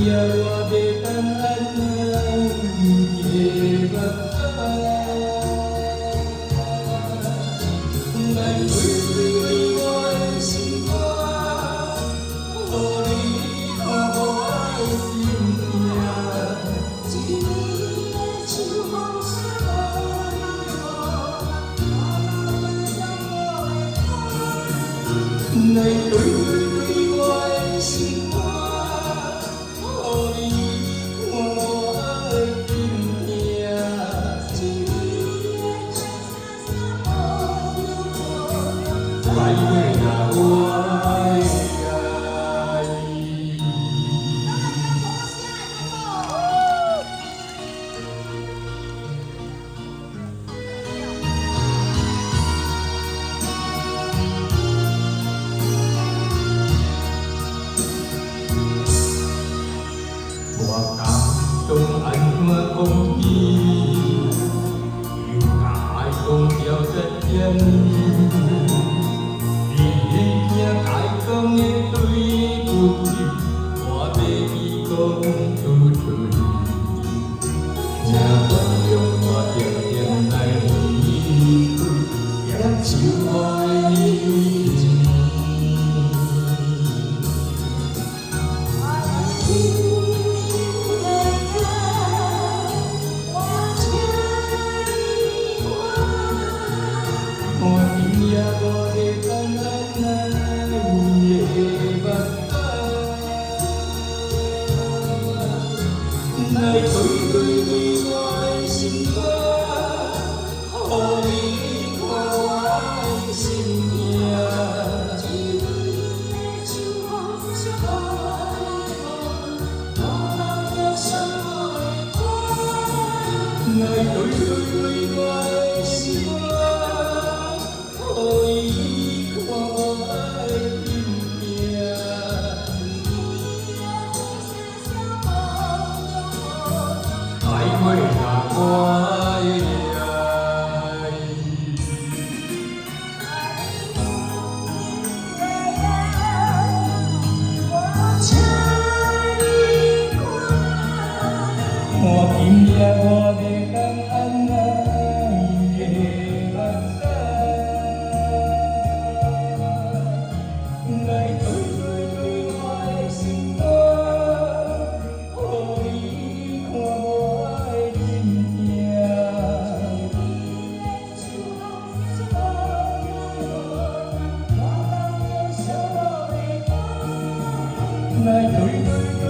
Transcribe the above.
夜我袂當按捺你的目屎，來對對對我的心肝，予你看我的心疼。一暝的秋風雪無來對對對我的心肝，予你看我的心疼。一暝的雪沙沙来过那我的愛。我感動按怎講起，又該講了這點，你聽該講的對不起，我袂記講出嘴。請原諒我定定來離開，業手我的情。我今夜我袂當按捺你的目屎，來對對對我的心肝，予你看我的心疼。一暝的秋風雪無來對對對我的心肝，予你看我的心疼。愛過那我的愛。我今夜我袂當按捺你的目屎，來對對對我的心肝，予你看我的心疼。來對對對